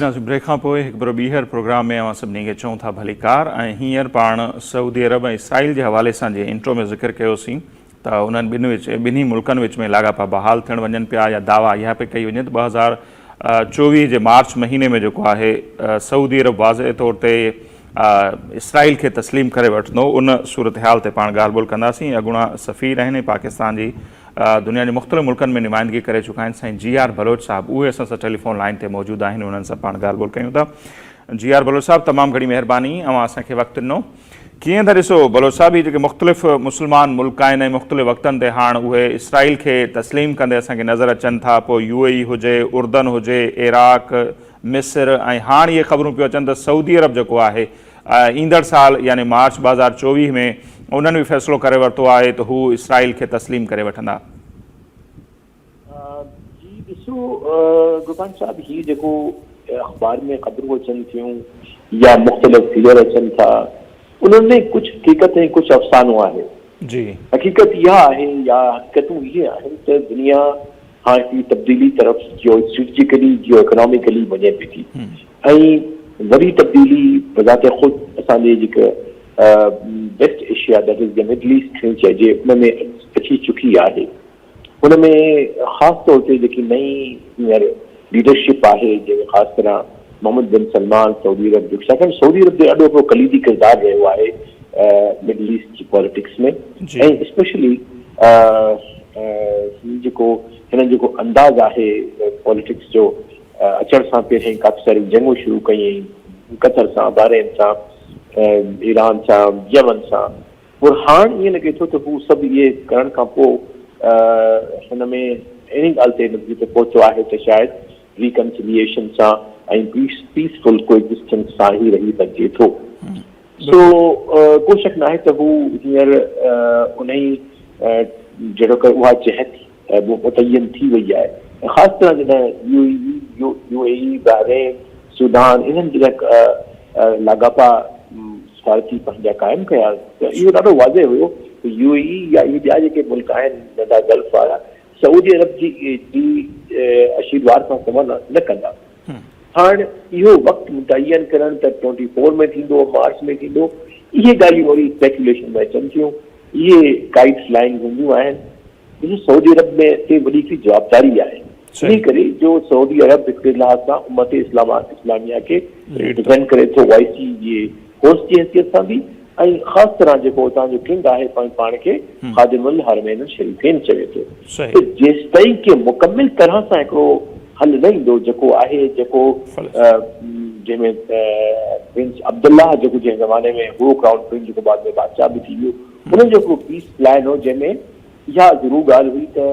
ناظرين بريڪ کان پوء هڪ ڀيرو ٻيهر پروگرام ۾ اوهان سڀني کي چئون ٿا ڀليڪار ۽ هينئر پاڻ سعودي عرب ۽ اسرائيل جي حوالي سان جيئن انٽرو ۾ ذڪر ڪيوسين ته انهن ٻن وچ ٻنهي ملڪن وچ ۾ لاڳاپا بحال ٿيڻ وڃن پيا يا دعويٰ اها پئي ڪئي وڃي ته 2024 جي مارچ مهيني ۾ جيڪو آهي سعودي عرب واضح طور تي اسرائيل کي تسليم ڪري وٺندو ان صورتحال تي پاڻ ڳالهه ٻولهه ڪنداسين اڳوڻا سفير آهن ۽ پاڪستان جي دنيا جي مختلف ملڪن ۾ نمائندگي ڪري چڪا آهن سائين جي آر بلوچ صاحب اهي اسان سان ٽيليفون لائين تي موجود آهن انهن سان پاڻ ڳالهه ٻولهه ڪيون ٿا جي آر بلوچ صاحب تمام گهڻي مهرباني اوهان اسان کي وقت ڏنو ڪيئن ٿا ڏسو بلوچ صاحب هي جيڪي مختلف مسلمان ملڪ آهن ۽ مختلف وقتن تي هاڻ اهي اسرائيل کي تسليم ڪندي اسان کي نظر اچن ٿا پوء يو اي اي هجي اردن هجي عراق مصر ۽ هاڻ اهي خبرون پيون اچن ته سعودي عرب جيڪو آهي ايندڙ سال يعني مارچ 2024 ۾ انهن به فيصلو ڪري ورتو آهي ته هو اسرائيل کي تسليم ڪري وٺندا. جي ڏسو گوپانگ صاحب هي جيڪو اخبار ۾ خبرون اچن ٿيون يا مختلف فگر اچن ٿا انهن ۾ ڪجهه حقيقت ۽ ڪجهه افسانو آهي. جي. حقيقت اها آهي يا حقيقتون اهي آهن ته دنيا هاڻ هڪڙي تبديلي طرف جيو اسٽريٽجيڪلي جيو اڪناميڪلي وڃي پئي ٿي ۽ وڏي تبديلي بذات خود اسان جي جيڪا west Asia that is the middle east کڻي چئجي ان ۾ اچي چڪي آهي. ان ۾ خاص طور تي جيڪي نئين هينئر ليڊرشپ آهي جنهن ۾ خاص طرح محمد بن سلمان سعودي عرب جو ڇاڪاڻ سعودي عرب جو ڏاڍو هڪڙو ڪليدي ڪردار رهيو آهي مڊل ايسٽ جي پاليٽڪس ۾ ۽ اسپيشلي هي جيڪو هنن جيڪو انداز آهي پاليٽڪس جو اچڻ سان پهرين ڪافي ساريون جنگون شروع ڪيائين قطر سان بحرين سان ايران سان يمن سان پر هاڻ ائين لڳي ٿو ته هو سڀ اهي ڪرڻ کان پوء هن ۾ اهڙي ڳالهه تي نتيجي تي پهتو آهي ته شايد ريڪنسليئيشن سان ۽ پيس فل ڪو ايگزسٽنس سان ئي رهي سگهجي ٿو. سو ڪو شڪ ناهي ته هو هينئر انهي جهڙوڪر اها جهت متعين ٿي وئي آهي ۽ خاص طرح جڏهن U A E, U A E, Bahrain, Sudan انهن جڏهن لاڳاپا سفارتي پنهنجا قائم ڪيا ته اهو ڏاڍو واضح هيو ته يو اي اي يا اهي ٻيا جيڪي ملڪ آهن ننڍا گلف وارا سعودي عرب جي جي آشيرواد کان سوا نه ڪندا. هاڻ اهو وقت متعين ڪرڻ ته ٽوئنٽي فور ۾ ٿيندو مارچ ۾ ٿيندو اهي ڳالهيون وري اسپيڪيوليشن ۾ اچن ٿيون اهي ڪائيٽ فلائنگ هونديون آهن. ڏسو سعودي عرب ۾ تي وڏي هڪڙي جوابداري آهي انهي ڪري جو سعودي عرب هڪڙي لحاظ سان امت اسلام اسلاميه کي ريپريزنٽ ڪري ٿو او آء سي جي هوسٽ جي حيثيت سان به ۽ خاص طرح جيڪو اتان جو ڪنگ آهي پنهنجي پاڻ کي خادم الحرمين الشريفين چوي ٿو ته جيستائين ڪي مڪمل طرح سان هڪڙو حل نه ايندو جيڪو آهي جيڪو جنهن ۾ پرنس عبدالله جيڪو جنهن زماني ۾ هو ڪرائون پرنس جيڪو بعد ۾ بادشاهه به ٿي ويو انهن جو هڪڙو پيس پلان هو جنهن ۾ اها ضرور ڳالهه هئي ته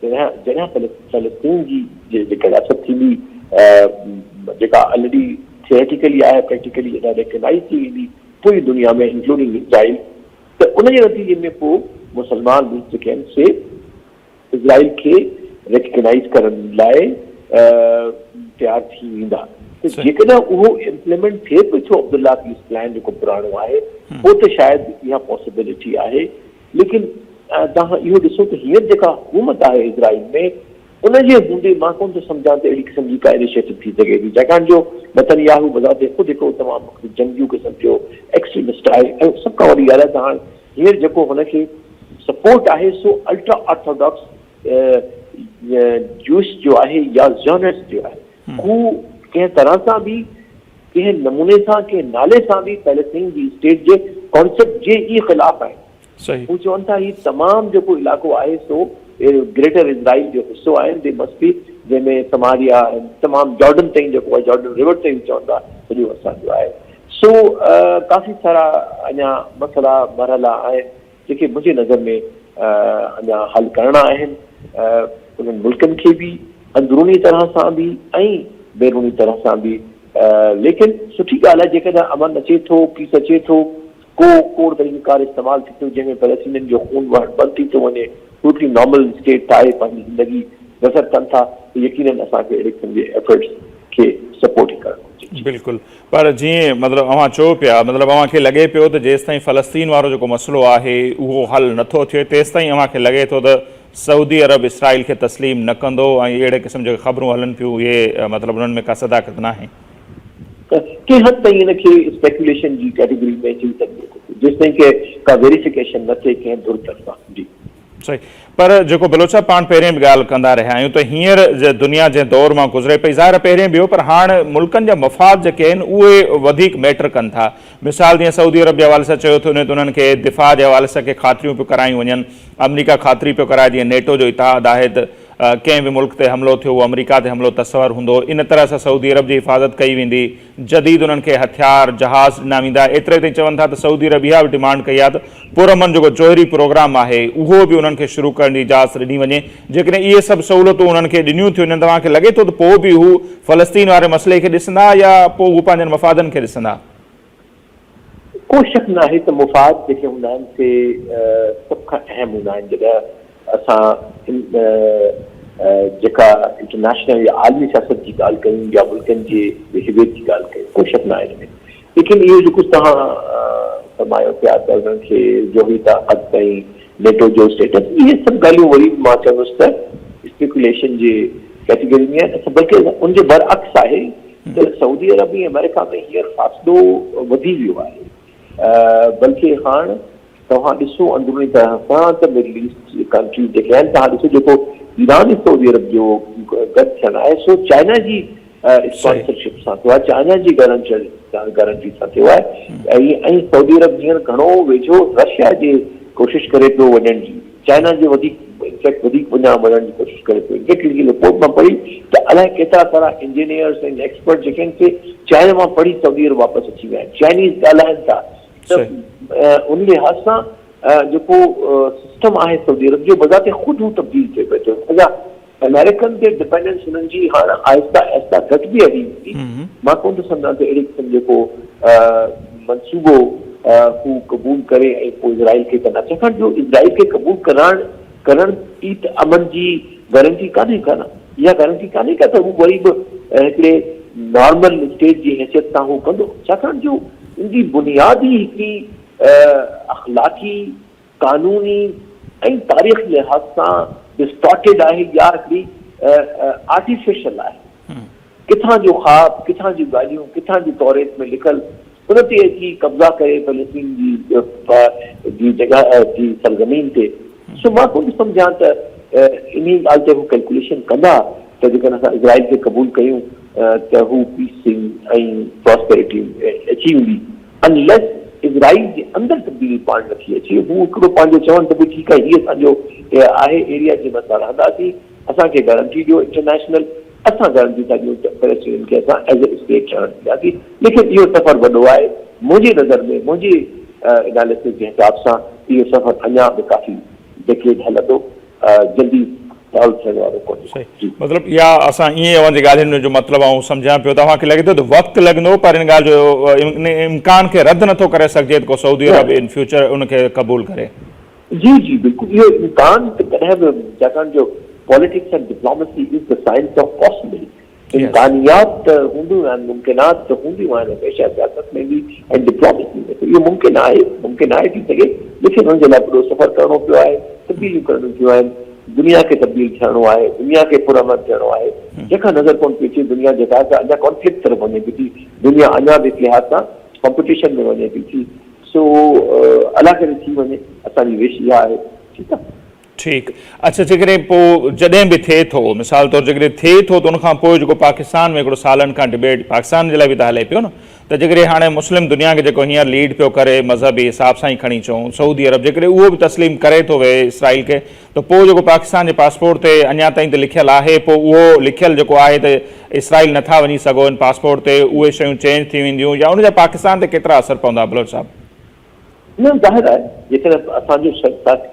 جڏهن فلسطين جي جيڪا رياست ٿيندي جيڪا آلريڊي ٿيوريٽيڪلي آهي پريڪٽيڪلي جڏهن ريڪگنائيز ٿي ويندي پوري دنيا ۾ انڪلوڊنگ اسرائيل ته ان جي نتيجي ۾ پوء مسلمان ملڪ جيڪي آهن سي اسرائيل کي ريڪگنائيز ڪرڻ لاء تيار ٿي ويندا ته جيڪڏهن اهو امپليمينٽ ٿئي به ٿو عبدالله پيس پلان جيڪو پراڻو آهي پوء ته شايد اها پاسيبلٽي آهي ليڪن توهان اهو ڏسو ته هينئر جيڪا حڪومت آهي اسرائيل ۾ ان جي هوندي مان ڪونه ٿو سمجهان ته اهڙي قسم جي ڪا انيشيٽو ٿي سگهي ٿي ڇاڪاڻ جو نتن ياهو بذات خود هڪڙو تمام جنگجو قسم جو ايڪسٽريمسٽ آهي ۽ سڀ کان وڏي ڳالهه آهي ته هاڻ هينئر جيڪو هن کي سپورٽ آهي سو الٽرا آرٿوڊاڪس جوئش جو آهي يا زيونسٽ جو آهي. هو ڪنهن طرح سان به ڪنهن نموني سان ڪنهن نالي سان به فلسطين جي اسٽيٽ جي ڪانسيپٽ جي ئي خلاف آهن. هو چون ٿا هي تمام جيڪو علائقو آهي سو گريٽر اسرائيل جو حصو آهن the must بي جنهن ۾ سماريا ۽ تمام جارڊن تائين جيڪو آهي جارڊن ريور تائين چون ٿا سڄو اسان جو آهي. سو ڪافي سارا اڃا مسئلا مرحلا آهن جيڪي منهنجي نظر ۾ اڃا حل ڪرڻا آهن انهن ملڪن کي به اندروني طرح سان به ۽ بيروني طرح سان به ليڪن سٺي ڳالهه آهي جيڪڏهن امن اچي ٿو پيس اچي ٿو ڪو ڪوڙ طريقه ڪار استعمال ٿي ٿو جنهن ۾ فلسطينين جو خون وهڻ بند ٿي ٿو وڃي هو هڪڙي نارمل اسٽيٽ ٺاهي پنهنجي زندگي بسر ڪن ٿا ته يقينن اسان کي اهڙي قسم جي ايفرٽس کي سپورٽ ئي ڪرڻ گهرجي. بلڪل پر جيئن مطلب اوهان چئو پيا مطلب اوهان کي لڳي پيو ته جيستائين فلسطين وارو جيڪو مسئلو آهي اهو حل نٿو ٿئي تيستائين اوهان کي لڳي ٿو ته سعودي عرب اسرائيل کي تسليم نه ڪندو ۽ اهڙي قسم جيڪي خبرون هلن پيون اهي مطلب انهن ۾ ڪا صداقت ناهي. ڪنهن حد تائين ان کي اسپيڪيوليشن جي ڪيٽيگري ۾ چئي سگهجي ٿو جيستائين ڪي ڪا ويريفڪيشن نه ٿئي ڪنهن ڌر طرفان. جي. صحيح پر جيڪو بلوچ صاحب پاڻ پهرين به ڳالهه ڪندا رهيا آهيون ته هينئر دنيا جنهن دور مان گذري پئي ظاهر آهي پهرين به هو پر هاڻ ملڪن جا مفاد جيڪي آهن اهي وڌيڪ ميٽر ڪن ٿا مثال جيئن سعودي عرب جي حوالي سان چيو ٿو وڃي ته انهن کي دفاع جي حوالي سان ڪي خاطريون پيون ڪرايون وڃن آمريڪا خاطري پيو ڪرائي جيئن نيٽو جو اتحاد آهي ته ڪنهن به ملڪ تي حملو ٿيو اهو آمريڪا تي حملو تصور هوندو ان طرح سان سعودي عرب جي حفاظت ڪئي ويندي جديد انهن کي هٿيار، جهاز ڏنا ويندا، ايتري تائين چون ٿا ته سعودي عرب اها به ڊمانڊ ڪئي آهي ته پرامن جيڪو جوهري پروگرام آهي اهو به انهن کي شروع ڪرڻ جي اجازت ڏني وڃي، جيڪڏهن اهي سڀ سهولتون انهن کي ڏنيون ٿيون وڃن توهان کي لڳي ٿو ته پوء به هو فلسطين واري مسئلي کي ڏسندا يا پوء هو پنهنجن مفادن کي ڏسندا؟ ڪو شڪ ناهي ته مفاد جيڪي هوندا آهن سي سڀ کان اهم هوندا آهن جڏهن اسان جيڪا انٽرنيشنل يا عالمي سياست جي ڳالهه ڪيون يا ملڪن جي بهيويئر جي ڳالهه ڪيون ڪو شڪ ناهي ان ۾ ليڪن اهو جيڪو توهان فرمايو پيا ته انهن کي جوهري طاقت ۽ نيٽو جو اسٽيٽس اهي سڀ ڳالهيون وري به مان چوندس ته اسپيڪوليشن جي ڪيٽيگري ۾ آهن بلڪه ان جي برعڪس آهي ته سعودي عرب ۽ آمريڪا ۾ هينئر فاصلو وڌي ويو آهي بلڪه هاڻ توهان ڏسو اندروني طرح سان ته مڊل ايسٽ جي ڪنٽريز جيڪي آهن توهان ڏسو جيڪو ايران ۽ سعودي عرب جو گڏ ٿيڻ آهي سو چائنا جي اسپانسرشپ سان ٿيو آهي چائنا جي گارنٽي سان ٿيو آهي ۽ سعودي عرب هينئر گهڻو ويجهو رشيا جي ڪوشش ڪري پيو وڃڻ جي چائنا جي وڌيڪ انفيڪٽ وڌيڪ پڃان وڃڻ جي ڪوشش ڪري پيو انفيڪٽ هڪڙي رپورٽ مان پڙهي ته الائي ڪيترا سارا انجنيئرس ۽ ايڪسپرٽ جيڪي آهن سي چائنا مان پڙهي سعودي عرب واپس اچي ويا آهن چائنيز ڳالهائن ٿا ته ان لحاظ سان جيڪو سسٽم آهي سعودي عرب جو بذات خود هو تبديل ٿئي پيو ٿو. لهذا آمريڪن تي ڊپينڊنس هنن جي هاڻ آهسته آهسته گهٽبي هلي ويندي. مان ڪونه ٿو سمجهان ته اهڙي قسم جو ڪو منصوبو هو قبول ڪري ۽ پوء اسرائيل کي ڪندا. ڇاڪاڻ جو اسرائيل کي قبول ڪرائڻ ڪرڻ ئي ته امن جي گارنٽي ڪانهي ڪا نه. اها گارنٽي ڪانهي ڪا ته هو وري به هڪڙي نارمل اسٽيٽ جي حيثيت سان هو ڪندو. ڇاڪاڻ جو ان جي بنياد ئي هڪڙي اخلاقي، قانوني ۽ تاريخي لحاظ سان ڊسٽارٽيڊ آهي يا هڪڙي آرٽيفيشل آهي. ڪٿان جو خواب، ڪٿان جون ڳالهيون، ڪٿان جي توريت ۾ لکل، ان تي اچي قبضا ڪري فلسطين جي جي جڳهه جي سرزمين تي. سو مان ڪونه ٿو سمجهان ته انهي ڳالهه تي هو ڪيلڪوليشن ڪندا ته جيڪڏهن اسان اسرائيل کي قبول ڪيون ته هو پيس ۽ پراسپيرٽي اچي ويندي. انليس اسرائيل جي اندر تبديلي پاڻ نٿي اچي، هو هڪڙو پنهنجو چون ته ڀئي ٺيڪ آهي هي اسان جو آهي ايريا جنهن ۾ اسان رهنداسين، اسان کي گارنٽي ڏيو انٽرنيشنل، اسان گارنٽي ٿا ڏيون ته فلسطينين کي اسان ايز اي اسٽيٽ رهڻ ڏينداسين، ليڪن اهو سفر وڏو آهي، منهنجي نظر ۾ منهنجي اناليسز جي حساب سان اهو سفر اڃا به ڪافي ڊيڪيڊ هلندو، جلدي سالو ٿيڻ وارو ڪونهي. صحيح مطلب اها اسان ائين اوهان جي ڳالهين جو مطلب آئون سمجهان پيو ته اوهان کي لڳي ٿو ته وقت لڳندو پر ان ڳالهه جو ان امڪان کي رد نٿو ڪري سگهجي ته ڪو سعودي عرب ان فيوچر ان کي قبول ڪري. جي جي بلڪل اهو امڪان ته ڪڏهن به ڇاڪاڻ جو politics and diplomacy is the science of possibility امڪانيات ته هونديون آهن ممڪنات ته هونديون آهن هميشه سياست ۾ به ۽ ڊپلوميسي ۾ ته اهو ممڪن آهي ممڪن آهي ٿي سگهي ليڪن ان جي لاء وڏو سفر ڪرڻو پيو آهي تبديليون ڪرڻيون پيون آهن دنيا کي تبديل ٿيڻو آهي دنيا کي پرامن ٿيڻو آهي جنهن کان نظر ڪونه پئي اچي دنيا جيڪا آهي سا اڃا ڪانفلڪٽ طرف وڃي پئي ٿي دنيا اڃا به هڪ لحاظ سان ڪمپٽيشن ۾ وڃي پئي ٿي سو الله ڪري ٿي وڃي اسان جي وش اها آهي ٺيڪ آهي. ٺيڪ اڇا جيڪڏهن پوء جڏهن به ٿئي ٿو مثال طور جيڪڏهن ٿئي ٿو ته ان کان پوء جيڪو پاڪستان ۾ هڪڙو سالن کان ڊبيٽ پاڪستان جي لاء به ته هلي پيو نه ته جيڪڏهن هاڻي مسلم دنيا کي جيڪو هينئر ليڊ پيو ڪري مذهبي حساب سان ئي کڻي چئون سعودي عرب جيڪڏهن اهو به تسليم ڪري ٿو ويهي اسرائيل کي ته پوء جيڪو پاڪستان جي پاسپورٽ تي اڃا تائين ته لکيل آهي پوء اهو لکيل جيڪو آهي ته اسرائيل نٿا وڃي سگهو ان پاسپورٽ تي اهي شيون چينج ٿي وينديون يا ان جا پاڪستان تي ڪيترا اثر پوندا بلوچ صاحب؟ نه ظاهر آهي جيڪڏهن اسان جو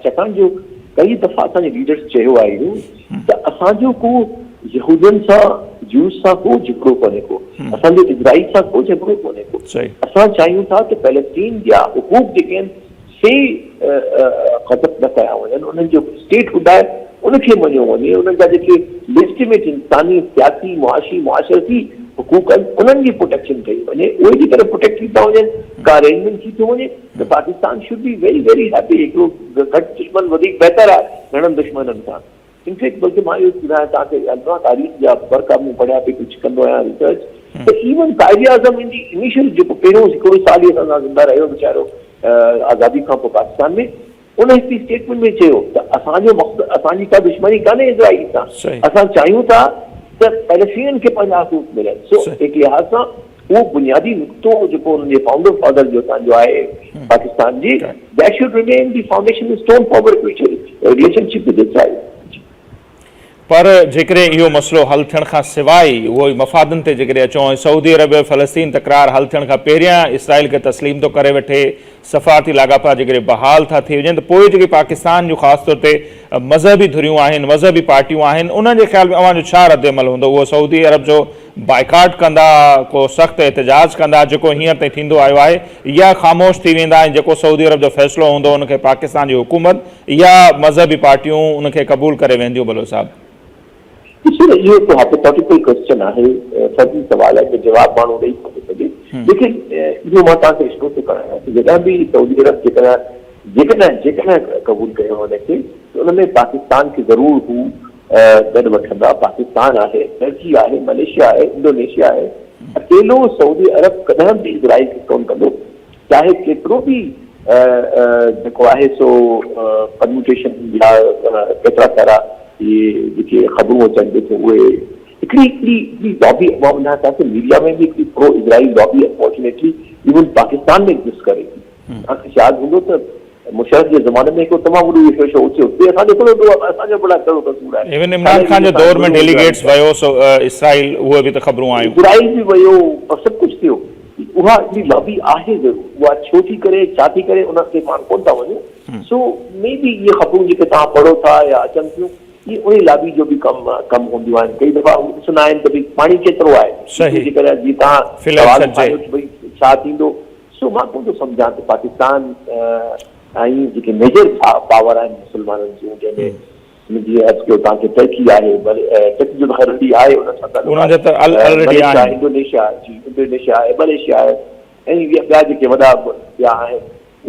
ڇاڪاڻ جو ڪئي دفعا اسان جي ليڊرز چيو آهي اهو ته اسان جو ڪو يهودين سان جوز سان ڪو جهڳڙو ڪونهي ڪو اسان جو اسرائيل سان ڪو جهڳڙو ڪونهي ڪو اسان چاهيون ٿا ته فلسطين جا حقوق جيڪي آهن سي غضب نه ڪيا وڃن انهن جو اسٽيٽ هوڊ آهي ان کي مڃيو وڃي انهن جا جيڪي ليجٽيميٽ انساني سياسي معاشي معاشرتي حقوق آهن انهن جي پروٽيڪشن ڪئي وڃي اهي جيڪڏهن پروٽيڪٽ ٿي ٿا وڃن ڪا ارينجمينٽ ٿي ٿو وڃي ته Pakistan should be very very happy هڪڙو گهٽ دشمن وڌيڪ بهتر آهي گهڻن دشمنن کان انفيڪٽ بلڪه مان اهو ٻڌايان توهان کي ڳالهه تاريخ جا ورق مون پڙهيا پئي ڪجهه ڪندو آهيان ريسرچ ته ايون قائد اعظم ان جي انيشل جيڪو پهريون هڪڙو سال ئي اسان سان زنده رهيو ويچارو آزادي کان پوء پاڪستان ۾ ان هڪڙي اسٽيٽمينٽ ۾ چيو ته اسان جو مقصد اسان جي ڪا دشمني ڪانهي اسرائيل سان اسان چاهيون ٿا ته فلسطينين کي پنهنجا حقوق ملن سو هڪ لحاظ سان اهو بنيادي نقطو جيڪو انهن جي فائونڊر فادر جو اسان جو آهي پاڪستان جي that should remain the foundation stone for our future relationship with Israel. پر جيڪڏهن اهو مسئلو حل ٿيڻ کان سواء ئي اهو ئي مفادن تي جيڪڏهن اچون ۽ سعودي عرب فلسطين تڪرار حل ٿيڻ کان پهريان اسرائيل کي تسليم ٿو ڪري وٺي، سفارتي لاڳاپا جيڪڏهن بحال ٿا ٿي وڃن ته پوء جيڪي پاڪستان جون خاص طور تي مذهبي ڌريون آهن، مذهبي پارٽيون آهن، انهن جي خيال ۾ اوهان جو ڇا رد عمل هوندو؟ اهو سعودي عرب جو بائيڪاٽ ڪندا، ڪو سخت احتجاج ڪندا جيڪو هينئر تائين ٿيندو آيو آهي يا خاموش ٿي ويندا ۽ جيڪو سعودي عرب جو فيصلو هوندو ان کي پاڪستان جي حڪومت يا مذهبي پارٽيون ان کي قبول ڪري وينديون بلوچ صاحب. ڏسو نه اهو هڪ هائپوٿيٽيڪل ڪوئسچن آهي فرضي سوال آهي جو جواب ماڻهو ڏئي ڪونه ٿو سگهي ليڪن اهو مان توهان کي اشارو ٿو ڪرايان ته جڏهن به سعودي عرب جيڪڏهن جيڪڏهن جيڪڏهن قبول ڪيو ان کي ته ان ۾ پاڪستان کي ضرور هو گڏ وٺندا پاڪستان آهي ٽرڪي آهي ملائيشيا آهي انڊونيشيا آهي اڪيلو سعودي عرب ڪڏهن به اسرائيل کي ڪونه ڪندو چاهي ڪيترو به جيڪو آهي سو پرميوٽيشن يا ڪيترا سارا اهي جيڪي خبرون اچن پيون ٿيون اهي هڪڙي هڪڙي هڪڙي لابي مان ٻڌايان توهان کي ميڊيا ۾ به هڪڙي pro Israel lobby unfortunately even Pakistan ۾ exist ڪري ٿي توهان کي ياد هوندو ته مشرف جي زماني ۾ هڪڙو تمام وڏو اهو شو اٿيو اتي اسان جو ڪهڙو ڏوهه آهي اسان جو ڀلا ڪهڙو قصور آهي ايون عمران خان جي دور ۾ ڊيليگيٽس ويو سو اسرائيل اهي به ته خبرون آيون. اسرائيل به ويو سڀ ڪجهه ٿيو اها هڪڙي لابي آهي ضرور اها ڇو ٿي ڪري ڇا ٿي ڪري ان تي پاڻ ڪونه ٿا وڃون سو مي بي اهي خبرون جيڪي توهان پڙهو ٿا يا اچن ٿيون اهي انهي لابي جو به ڪم ڪم هونديون آهن ڪئي دفعا هو ڏسندا آهن ته ڀئي پاڻي ڪيترو آهي جيڪڏهن جي توهان سوال اٿاريو ته ڀئي ڇا ٿيندو سو مان ڪونه ٿو سمجهان ته پاڪستان ۽ جيڪي ميجر پاور آهن مسلمانن جون جنهن ۾ منهنجي عرض ڪيو توهان کي ٽرڪي آهي ڀلي ٽرڪي جو ته خير الريڊي آهي ان سان تعلق انهن جا ته الريڊي ملائيشيا آهن. انڊونيشيا جي انڊونيشيا آهي ملائيشيا آهي ۽ ٻيا جيڪي وڏا ٻيا آهن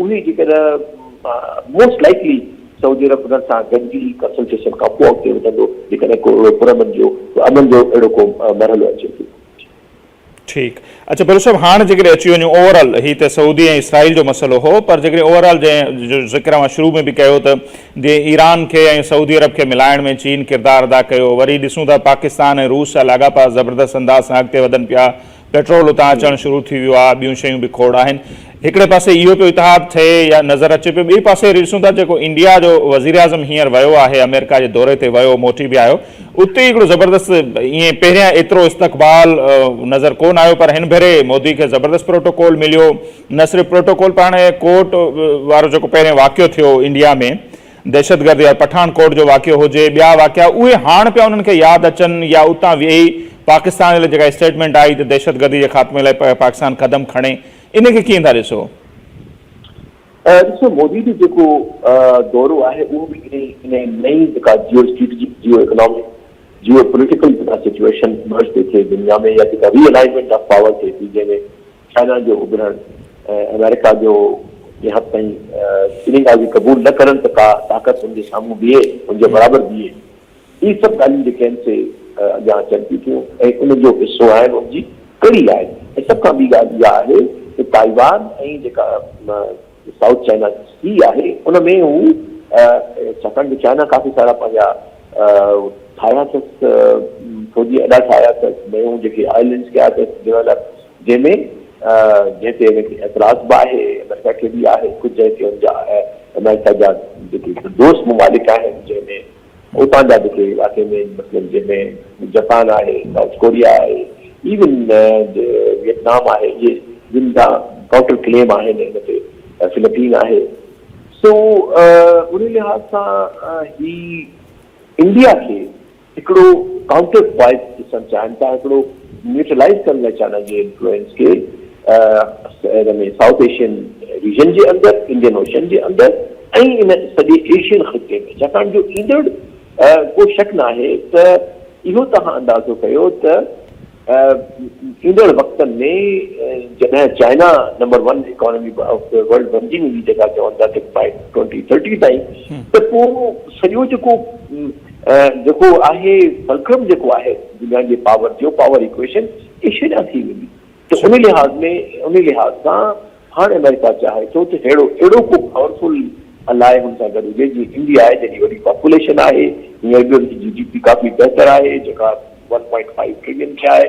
اهي جيڪڏهن موسٽ لائيڪلي سعودي عرب انهن سان گڏجي ڪنسلٽيشن کان پوء اڳتي وڌندو جيڪڏهن ڪو اهڙو پرامن جو امن جو اهڙو ڪو مرحلو اچي ٿو. ٺيڪ اڇا بلوچ صاحب هاڻ جيڪڏهن اچي وڃون اوور آل هي ته سعودي ۽ اسرائيل جو مسئلو هو پر جيڪڏهن اوور آل جنهن جو ذڪر اوهان شروع ۾ به ڪيو ته جيئن ايران کي ۽ سعودي عرب کي ملائڻ ۾ چين ڪردار ادا ڪيو وري ڏسون ٿا پاڪستان ۽ روس جا لاڳاپا زبردست انداز سان اڳتي وڌن پيا پيٽرول اتان اچڻ شروع ٿي ويو آهي ٻيون شيون به کوڙ آهن هڪڙي پاسي اهو پيو اتحاد ٺهي يا نظر اچي پيو ٻئي پاسي وري ڏسون ٿا جيڪو انڊيا جو وزيراعظم هينئر ويو آهي آمريڪا جي دوري تي ويو موٽي به آيو اتي هڪڙو زبردست ائين پهريان ايترو استقبال نظر ڪو نه آيو پر هن ڀيري مودي کي زبردست پروٽوڪول مليو نه صرف پروٽوڪول پر هاڻي ڪورٽ وارو جيڪو پهرين واقعو ٿيو انڊيا ۾ دهشتگردي يا پٺاڻ ڪوٽ جو واقعو هجي ٻيا واقعا اهي هاڻ پيا انهن کي ياد اچن يا اتان ويهي پاڪستان لاء جيڪا اسٽيٽمينٽ آئي ته دهشتگردي جي خاتمي لاء پاڪستان قدم کڻي ان کي ڪيئن ٿا ڏسو؟ ڏسو مودي جو جيڪو دورو آهي اهو به انهي انهي نئين جيڪا geo strategic geo economic geo political جيڪا سچوئيشن ايمرج ٿي ٿئي دنيا ۾ يا جيڪا ري الائنمينٽ آف پاور ٿئي ٿي جنهن ۾ چائنا جو اڀرڻ ۽ آمريڪا جو ڪنهن حد تائين انهي ڳالهه کي قبول نه ڪرڻ ته ڪا طاقت ان جي سامهون بيهي ان جي برابر بيهي اهي سڀ ڳالهيون جيڪي آهن سي اڳيان اچن پيون ٿيون ۽ ان جو حصو آهن ان جي ڪڙي آهن ۽ سڀ کان ٻي ڳالهه اها آهي ته تائيوان ۽ جيڪا سائوٿ چائنا سي آهي ان ۾ هو ڇاڪاڻ جو چائنا ڪافي سارا پنهنجا ٺاهيا اٿس فوجي اڏا ٺاهيا اٿس نيون جيڪي آئلينڊس ڪيا اٿس ڊيولپ جنهن ۾ جنهن تي هن کي اعتراض به آهي آمريڪا کي به آهي ڪجهه جنهن تي ان جا آمريڪا جا جيڪي دوست ممالڪ آهن جنهن ۾ اتان جا جيڪي علائقي ۾ مثلاً جنهن ۾ جپان آهي، سائوٿ ڪوريا آهي، ايون ويٽنام آهي اهي جن جا ڪائونٽر ڪليم آهن ان تي فلپين آهي سو ان لحاظ سان هي انڊيا کي هڪڙو ڪائونٽر پوائنٽ ڏسڻ چاهين ٿا هڪڙو نيوٽرلائز ڪرڻ لاء چائنا جي انفلوئنس کي ان ۾ سائوٿ ايشين ريجن جي اندر انڊين اوشن جي اندر ۽ ان سڄي ايشين خطي ۾ ڇاڪاڻ جو ايندڙ ڪو شڪ ناهي ته اهو توهان اندازو ڪيو ته ايندڙ وقتن ۾ جڏهن China number one economy of the world بڻجي ويندي جيڪا چون ٿا ته بائي 2030 تائين ته پوء سڄو جيڪو جيڪو آهي فلڪرم جيڪو آهي دنيا جي پاور جو پاور ايڪويشن ايشيا ڏانهن ٿي ويندي ته ان لحاظ ۾ ان لحاظ سان هاڻ آمريڪا چاهي ٿو ته ههڙو اهڙو ڪو پاورفل الاء هن سان گڏ هجي جيئن انڊيا آهي جنهن جي وڏي پاپوليشن آهي هينئر به ان جي جي ڊي پي ڪافي بهتر آهي جيڪا ون پوائنٽ فائيو ٽرلين تي آهي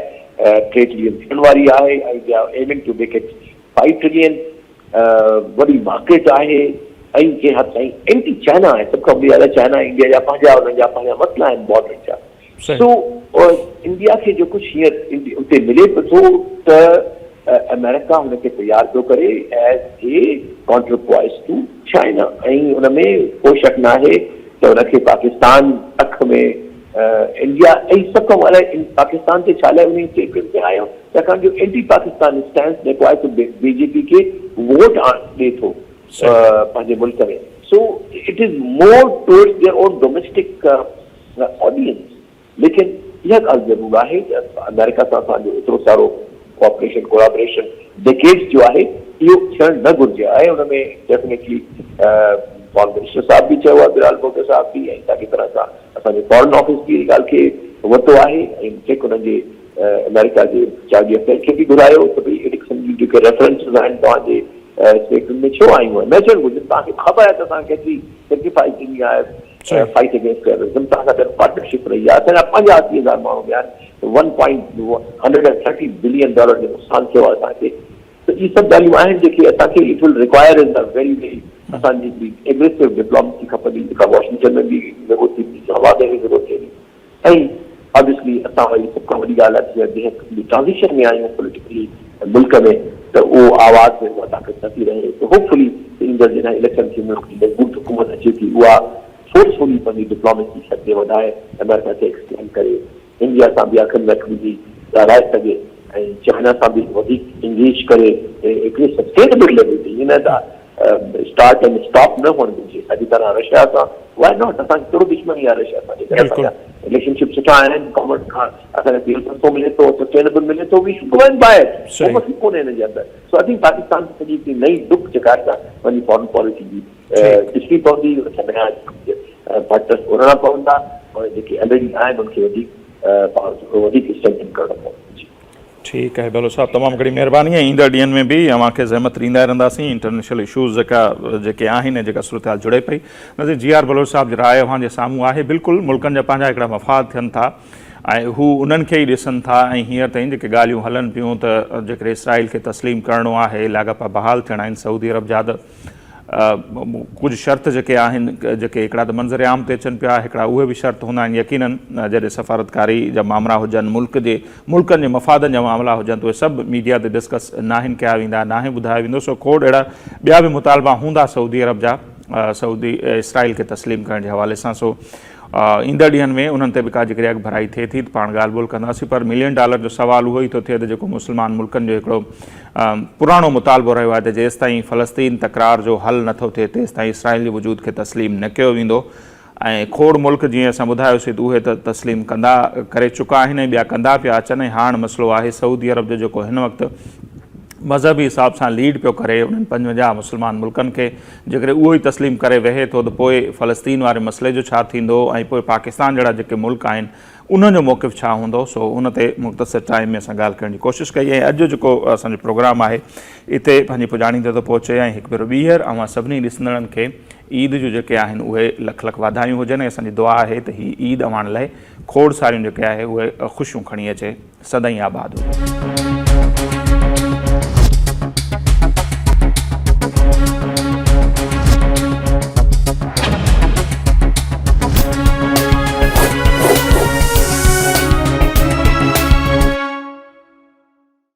ٽي ٽرلين ٿيڻ واري آهي ۽ they are aiming to make it five trillion وڏي مارڪيٽ آهي ۽ ڪنهن حد تائين اينٽي چائنا آهي سڀ کان وڏي ڳالهه آهي چائنا ۽ انڊيا جا پنهنجا انهن جا پنهنجا مسئلا آهن بارڊر جا سو انڊيا کي جو ڪجهه هينئر اتي ملي به ٿو ته آمريڪا هن کي تيار پيو ڪري as a counterpoise to China ۽ ان ۾ ڪو شڪ ناهي ته ان کي پاڪستان اک ۾ انڊيا ۽ سڀ کان الائي پاڪستان تي ڇا لاء انهي اسٽيٽمينٽ تي آيو ڇاڪاڻ جو اينٽي پاڪستان اسٽينس جيڪو آهي سو بي جي پي کي ووٽ ڏي ٿو پنهنجي ملڪ ۾ so it is more towards their own domestic audience ليڪن اها ڳالهه ضرور آهي ته آمريڪا سان اسان جو ايترو سارو ڪوآپريشن ڪولابريشن ڊيڪيڊز جو آهي اهو ٿيڻ نه گهرجي ۽ ان ۾ ڊيفنيٽلي فارن منسٽر صاحب به چيو آهي بلال ڀٽو صاحب به ۽ ساڳي طرح سان اسان جي فارن آفيس به ان ڳالهه کي ورتو آهي ۽ جيڪ انهن جي آمريڪا جي چارجي افيئر کي به گهرايو ته ڀئي اهڙي قسم جون جيڪي ريفرنسز آهن توهان جي اسٽيٽمينٽ ۾ ڇو آيون آهن نه اچڻ گهرجن توهان کي خبر آهي ته اسان ڪيتري سيڪريفائس ڏني آهي فائٽ اگينسٽ ٽيررزم توهان سان گڏ پارٽنرشپ رهي آهي اسان جا پنهنجا 80,000 ماڻهو ويا آهن one point hundred and thirty billion dollar جو نقصان ٿيو آهي اسان کي ته اهي سڀ ڳالهيون آهن جيڪي اسان کي it will require is a very very اسان جي هڪڙي اگريسو ڊپلومسي کپندي جيڪا واشنگٽن ۾ به ضرورت ٿيندي اسلام آباد ۾ به ضرورت ٿيندي ۽ آبويسلي اسان واري سڀ کان وڏي ڳالهه آهي ته جنهن قسم جي ٽرانزيشن ۾ آهيون پوليٽيڪلي ملڪ ۾ ته اهو آواز ۾ اها طاقت نه ٿي رهي ته هوپ فلي ايندڙ جڏهن اليڪشن ٿينديون هڪڙي مضبوط حڪومت اچي ٿي اها فورسفلي پنهنجي ڊپلوميسي کي اڳتي وڌائي آمريڪا کي ايڪسپلين ڪري انڊيا سان به اکين ۾ اک وجهي ڳالهائي سگهي ۽ چائنا سان به وڌيڪ انگيج ڪري هڪڙي سسٽينبل ليول تي ائين نه ته اسٽارٽ ۽ اسٽاپ نه هئڻ گهرجي ساڳي طرح رشيا سان وائي not اسان کي ڪهڙو دشمني آهي رشيا سان جيڪڏهن اسان جا رليشن شپ سٺا آهن ڪامرس کان اسان کي تيل سستو ملي ٿو سسٽينبل ملي ٿو we should go and buy it ڪو مسئلو ڪونهي ان جي اندر سو I think Pakistan کي سڄي هڪڙي نئين ڊڪ جيڪا آهي سا پنهنجي فارن پاليسي جي ڏسڻي پوندي ان کي نيا پارٽنرس ڳولڻا پوندا ۽ جيڪي الريڊي آهن ان کي وڌيڪ پاڻ وڌيڪ اسٽرينٿن ڪرڻو پوندو جي. ٺيڪ آهي بلوچ صاحب تمام گهڻي مهرباني ۽ ايندڙ ڏينهن ۾ به اوهان کي زحمت ڏيندا رهنداسين انٽرنيشنل اشوز جيڪا جيڪي آهن ۽ جيڪا صورتحال جڙي پئي نظير جي آر بلوچ صاحب جي راء اوهان جي سامهون آهي بلڪل ملڪن جا پنهنجا هڪڙا مفاد ٿين ٿا ۽ هو انهن کي ئي ڏسن ٿا ۽ هينئر تائين جيڪي ڳالهيون هلن پيون ته جيڪڏهن اسرائيل کي تسليم ڪرڻو آهي لاڳاپا بحال ٿيڻا آهن سعودي عرب جا ته ڪجهه شرط جيڪي آهن جيڪي هڪڙا ته منظر عام تي اچن پيا هڪڙا اهي به شرط هوندا آهن يقينن جڏهن سفارتڪاري جا مامرا هجن ملڪ جي ملڪن جي مفادن جا معاملا هجن ته اهي سڀ ميڊيا تي ڊسڪس ناهن ڪيا ويندا ناهي ٻڌايو ويندو سو کوڙ اهڙا ٻيا به مطالبا هوندا سعودي عرب جا سعودي اسرائيل کي تسليم ڪرڻ جي حوالي سان سو ايندڙ ڏينهن ۾ انهن تي به ڪا جيڪڏهن اڳڀرائي ٿئي ٿي ته پاڻ ڳالهه ٻولهه ڪنداسين پر ملين ڊالر جو سوال اهو ئي ٿو ٿئي ته جيڪو مسلمان ملڪن جو هڪڙو پراڻو مطالبو رهيو آهي ته جيستائين فلسطين تڪرار جو حل نٿو ٿئي تيستائين اسرائيل جي وجود کي تسليم نه ڪيو ويندو ۽ کوڙ ملڪ جيئن اسان ٻڌايوسين ته اهي ته تسليم ڪندا ڪري چڪا آهن ۽ ٻيا ڪندا پيا اچن ۽ هاڻ مسئلو آهي سعودي عرب جو جيڪو هن وقت مذهبي حساب سان ليڊ پيو ڪري انهن 55 مسلمان ملڪن کي جيڪڏهن اهو ئي تسليم ڪري ويهي ٿو ته پوء فلسطين واري مسئلي جو ڇا ٿيندو ۽ پوء پاڪستان جهڙا جيڪي ملڪ آهن انهن جو موقف ڇا هوندو سو ان تي مختصر ٽائيم ۾ اسان ڳالهه ڪرڻ جي ڪوشش ڪئي ۽ اڄ جو جيڪو اسان جو پروگرام آهي اتي پنهنجي پڄاڻي تي ٿو پهچي ۽ هڪ ڀيرو ٻيهر اوهان سڀني ڏسندڙن کي عيد جون جيڪي آهن اهي لک لک واڌايون هجن ۽ اسان جي دعا آهي ته هي عيد اوهان لاء کوڙ ساريون جيڪي آهي اهي خوشيون کڻي اچي سدائين آباد هجو.